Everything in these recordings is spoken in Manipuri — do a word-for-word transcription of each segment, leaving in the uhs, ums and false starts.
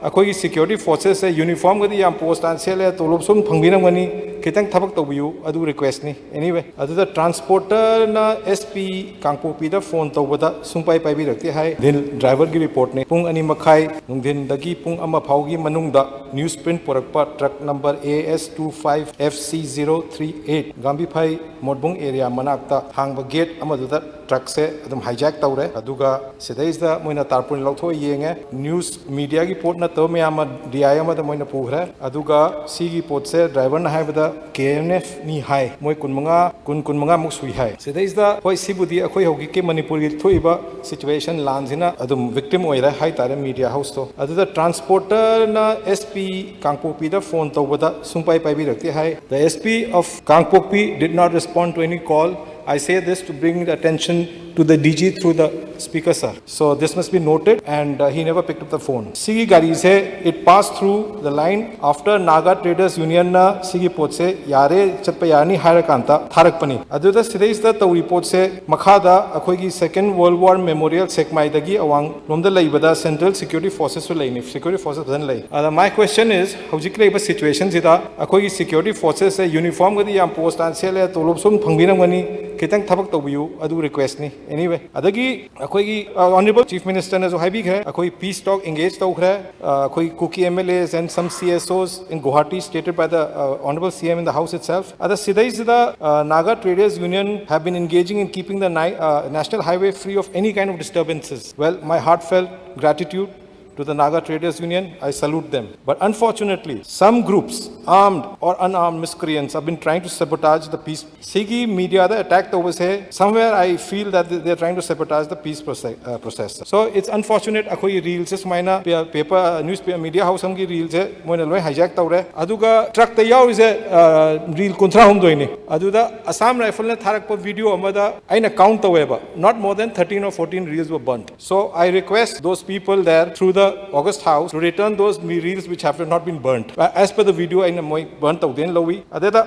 ꯑꯩꯈꯣꯏꯒꯤ ꯁꯦꯀ꯭ꯌꯨꯔꯤꯇꯤ ꯐꯣꯔꯁꯦꯁꯁꯦ ꯌꯨꯅꯤꯐꯣꯔꯝꯒꯗꯤ ꯌꯥꯝ ꯄꯣꯁ ꯇꯥꯅ ꯁꯦꯠꯂꯦ, ꯇꯣꯂꯣꯞꯁꯨ ꯑꯗꯨꯝ ꯐꯪꯕꯤꯔꯝꯒꯅꯤ, ꯈꯤꯇꯪ ꯊꯕꯛ ꯇꯧꯕꯤꯌꯨ, ꯑꯗꯨ ꯔꯤꯀ꯭ꯋꯦꯁꯅꯤ꯫ Anyway, ꯑꯗꯨꯗ ꯇ꯭ꯔꯥꯟꯁꯄꯣꯔꯇꯔꯅ ꯑꯦꯁ ꯄꯤ ꯀꯥꯡꯄꯣꯛꯄꯤꯗ ꯐꯣꯟ ꯇꯧꯕꯗ ꯁꯨꯡꯄꯥꯏ ꯄꯥꯏꯕꯤꯔꯛꯇꯦ ꯍꯥꯏ꯫ ꯗꯤꯜ ꯗ꯭ꯔꯥꯏꯚꯔꯒꯤ ꯔꯤꯄꯣꯔꯠꯅꯤ꯫ ꯄꯨꯡ ꯑꯅꯤ ꯃꯈꯥꯏ ꯅꯨꯡꯊꯤꯟꯗꯒꯤ ꯄꯨꯡ ꯑꯃ ꯐꯥꯎꯒꯤ ꯃꯅꯨꯡꯗ ꯅ꯭ꯌꯨꯁ ꯄ꯭ꯔꯤꯟꯠ ꯄꯨꯔꯛꯄ truck number A S two five F C zero three eight ꯒꯥꯝꯕꯤꯐꯥꯏ ꯃꯣꯠꯕꯨꯡ ꯑꯦꯔꯤꯌꯥ ꯃꯅꯥꯛꯇ ꯍꯥꯡꯕ ꯒꯦꯠ ꯑꯃꯗꯨꯗ ꯇ꯭ꯔꯛꯁꯦ ꯑꯗꯨꯝ ꯍꯥꯏꯖꯦꯛ ꯇꯧꯔꯦ꯫ ꯑꯗꯨꯒ ꯁꯤꯗꯩꯁꯤꯗ ꯃꯣꯏꯅ ꯇꯥꯔꯄꯣꯂꯤꯟ ꯂꯧꯊꯣꯛꯑ ꯌꯦꯡꯉꯦ꯫ ꯅ꯭ꯌꯨꯁ ꯃꯤꯗꯤꯌꯥꯒꯤ ꯄꯣꯠ ꯅꯠꯇꯕ ꯃꯌꯥꯝ ꯑꯃ D I ꯑꯃꯗ ꯃꯣꯏꯅ ꯄꯨꯈ꯭ꯔꯦ꯫ ꯑꯗꯨꯒ ꯁꯤꯒꯤ ꯄꯣꯠꯁꯦ ꯗ꯭ꯔꯥꯏꯚꯔꯅ ꯍꯥꯏꯕꯗ K N F ꯅꯤ ꯍꯥꯏ꯫ ꯃꯣꯏ ꯀꯨꯟꯃꯉꯥ, ꯀꯨꯟ, ꯀꯨꯟꯃꯉꯥꯃꯨꯛ ꯁꯨꯏ ꯍꯥꯏ꯫ ꯁꯤꯗꯩꯁꯤꯗ ꯍꯣꯏ, ꯁꯤꯕꯨꯗꯤ ꯑꯩꯈꯣꯏ ꯍꯧꯖꯤꯛꯀꯤ ꯃꯅꯤꯄꯨꯔꯒꯤ ꯊꯣꯛꯏꯕ ꯁꯤꯆꯨꯋꯦꯁꯟ ꯂꯥꯟꯁꯤꯅ ꯑꯗꯨꯝ ꯚꯤꯛꯇꯤꯝ ꯑꯣꯏꯔꯦ ꯍꯥꯏꯇꯥꯔꯦ, ꯃꯤꯗꯤꯌꯥ ꯍꯥꯎꯁꯇꯣ꯫ ꯑꯗꯨꯗ ꯇ꯭ꯔꯥꯟꯁꯄꯣꯔꯇꯔꯅ ꯑꯦꯁ ꯄꯤ ꯀꯥꯡꯄꯣꯛꯄꯤꯗ ꯐꯣꯟ ꯇꯧꯕꯗ ꯁꯨꯡꯄꯥꯏ ꯄꯥꯏꯕꯤꯔꯛꯇꯦ ꯍꯥꯏ꯫ The S P of Kangpokpi did not respond to any call. I say this to bring the attention to the D G through the speaker, sir. So this must be noted, and uh, he never picked up the phone. ꯁꯤꯒꯤ ꯒꯥꯔꯤꯁꯦ, it passed through the line after Naga Traders Unionꯅ ꯁꯤꯒꯤ ꯄꯣꯠꯁꯦ ꯌꯥꯔꯦ, ꯆꯠꯄ ꯌꯥꯔꯅꯤ ꯍꯥꯏꯔꯀꯥꯟꯗ ꯊꯥꯔꯛꯄꯅꯤ꯫ ꯑꯗꯨꯗ ꯁꯤꯗꯩꯁꯤꯗ ꯇꯧꯔꯤ ꯄꯣꯠꯁꯦ, ꯃꯈꯥꯗ ꯑꯩꯈꯣꯏꯒꯤ Second World War Memorial ꯁꯦꯛꯃꯥꯏꯗꯒꯤ ꯑꯋꯥꯡ ꯂꯣꯝꯗ ꯂꯩꯕꯗ Central Security Forcesꯁꯨ ꯂꯩꯅꯤ, security forces ꯐꯖꯅ ꯂꯩ꯫ ꯑꯗ my question is, ꯍꯧꯖꯤꯛ ꯂꯩꯕ ꯁꯤꯆꯨꯋꯦꯁꯟꯁꯤꯗ ꯑꯩꯈꯣꯏꯒꯤ ꯁꯦꯀ꯭ꯌꯨꯔꯤꯇꯤ ꯐꯣꯔꯁꯦꯁꯁꯦ ꯌꯨꯅꯤꯐꯣꯔꯝꯒꯗꯤ ꯌꯥꯝ ꯄꯣꯁ ꯇꯥꯅ ꯁꯦꯠꯂꯦ, ꯇꯣꯂꯣꯞꯁꯨ ꯑꯗꯨꯝ ꯐꯪꯕꯤꯔꯝꯒꯅꯤ, ꯈꯤꯇꯪ ꯊꯕꯛ ꯇꯧꯕꯤꯌꯨ, ꯑꯗꯨ ꯔꯤꯀ꯭ꯋꯦꯁꯅꯤ꯫ Anyway, ꯑꯗꯒꯤ ꯑꯩꯈꯣꯏꯒꯤ ꯑꯣꯅꯔꯦꯕꯜ ꯆꯤꯐ ꯃꯤꯅꯤꯁꯇꯔꯅꯁꯨ ꯍꯥꯏꯕꯤꯈ꯭ꯔꯦ, ꯑꯩꯈꯣꯏ ꯄꯤꯁ ꯇꯣꯛ ꯑꯦꯡꯒꯦꯖ ꯇꯧꯈ꯭ꯔꯦ꯫ ꯑ, ꯑꯩꯈꯣꯏ Kuki M L As and some C S Os in Guwahati stated by the uh, Honorable C M in the House itself. ꯑꯗ ꯁꯤꯗꯩꯁꯤꯗ uh, Naga Traders Union have been engaging in keeping the ni- uh, National Highway free of any kind of disturbances. Well, my heartfelt gratitude to the Naga Traders Union. I salute them. But unfortunately, some groups, armed or unarmed miscreants, have been trying to sabotage the peace. ꯁꯤꯒꯤ ꯃꯤꯗꯤꯌꯥꯗ ꯑꯦꯇꯦꯛ ꯇꯧꯕꯁꯦ, somewhere I feel that they are trying to sabotage the peace process. Uh, process. So it's unfortunate. ꯑꯩꯈꯣꯏꯒꯤ ꯔꯤꯜꯁꯦ ꯁꯨꯃꯥꯏꯅ ꯄꯦ- ꯄꯦꯄꯔ, ꯅ꯭ꯌꯨꯁ ꯄꯦ- ꯃꯤꯗꯤꯌꯥ ꯍꯥꯎꯁ ꯑꯃꯒꯤ ꯔꯤꯜꯁꯦ ꯃꯣꯏꯅ ꯂꯣꯏ ꯍꯥꯏꯖꯦꯛ ꯇꯧꯔꯦ꯫ ꯑꯗꯨꯒ ꯇ꯭ꯔꯛꯇ ꯌꯥꯎꯔꯤꯁꯦ, ꯑ, ꯔꯤꯜ ꯀꯨꯟꯊ꯭ꯔꯥ ꯍꯨꯝꯗꯣꯏꯅꯤ꯫ ꯑꯗꯨꯗ ꯑꯁꯥꯝ ꯔꯥꯏꯐꯜꯅ ꯊꯥꯔꯛꯄ ꯚꯤꯗꯤꯑꯣ ꯑꯃꯗ ꯑꯩꯅ ꯀꯥꯎꯟꯠ ꯇꯧꯋꯦꯕ, not more than thirteen or fourteen reels were burnt. So I request those people there through the August House to return those reels which have not been burnt. As per the video, ꯑꯩꯅ ꯃꯣꯏ burn ꯇꯧꯗꯦꯅ ꯂꯧꯏ꯫ ꯑꯗꯨꯗ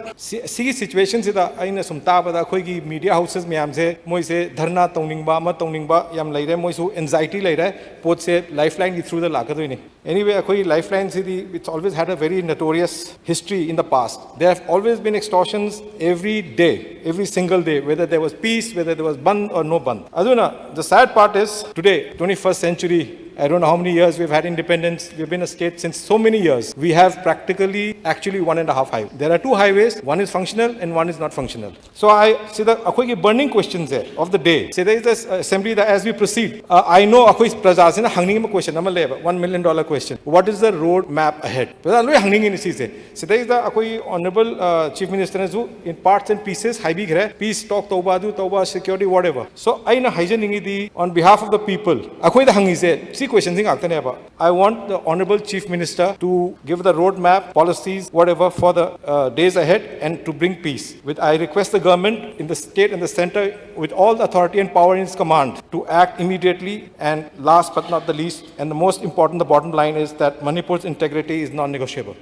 ꯁꯤꯒꯤ ꯁꯤꯆꯨꯋꯦꯁꯟꯁꯤꯗ ꯑꯩꯅ ꯁꯨꯝ ꯇꯥꯕꯗ ꯑꯩꯈꯣꯏꯒꯤ ꯃꯤꯗꯤꯌꯥ ꯍꯥꯎꯁꯦꯁ ꯃꯌꯥꯝꯁꯦ ꯃꯣꯏꯁꯦ ꯙꯔꯅꯥ ꯇꯧꯅꯤꯡꯕ ꯑꯃ ꯇꯧꯅꯤꯡꯕ ꯌꯥꯝ ꯂꯩꯔꯦ, ꯃꯣꯏꯁꯨ ꯑꯦꯟꯖꯥꯏꯇꯤ ꯂꯩꯔꯦ꯫ ꯄꯣꯠꯁꯦ ꯂꯥꯏꯐ ꯂꯥꯏꯟꯒꯤ ꯊ꯭ꯔꯨꯗ ꯂꯥꯛꯀꯗꯣꯏꯅꯤ꯫ Anyway, ꯑꯩꯈꯣꯏꯒꯤ life ꯂꯥꯏꯟꯁꯤꯗꯤ it's always had a very notorious history in the past. There have always been extortions every day, every single day, whether there was peace, whether there was bandh or no bandh. ꯑꯗꯨꯅ the sad part is today, twenty-first century, I don't know how many years we've had independence. We've been a state since so many years. We have practically actually one and a half highways. There are two highways. One is functional and one is not functional. So I see the ꯑꯩꯈꯣꯏꯒꯤ burning questions of the day. ꯁꯤꯗꯩꯗ ꯑꯁꯦꯝꯕ꯭ꯂꯤꯗ as we proceed, I know ꯑꯩꯈꯣꯏ ꯄ꯭ꯔꯖꯥꯁꯤꯅ ꯍꯪꯅꯤꯡꯕ question ꯑꯃ ꯂꯩꯌꯦꯕ, one million dollar question. What is the road map ahead? ꯄ꯭ꯔꯖꯥ ꯂꯣꯏ ꯍꯪꯅꯤꯡꯉꯤꯅꯤ ꯁꯤꯁꯦ꯫ ꯁꯤꯗꯩꯗ ꯑꯩꯈꯣꯏ Honourable Chief Ministerꯅꯁꯨ in parts and pieces ꯍꯥꯏꯕꯤꯈ꯭ꯔꯦ, peace talk ꯇꯧꯕ, ꯑꯗꯨ ꯇꯧꯕ, security, whatever. So ꯑꯩꯅ ꯍꯥꯏꯖꯅꯤꯡꯉꯤꯗꯤ on behalf of the people, ꯑꯩꯈꯣꯏꯗ ꯍꯪꯉꯤꯁꯦ ꯁꯤ questionꯁꯤ ꯉꯥꯛꯇꯅꯦꯕ꯫ I want the Honourable Chief Minister to give the roadmap, policies, whatever for the uh, days ahead and to bring peace. With I request the government in the state and the centre with all the authority and power in its command to act immediately and last but not the least and the most important, the bottom line is that Manipur's integrity is non-negotiable.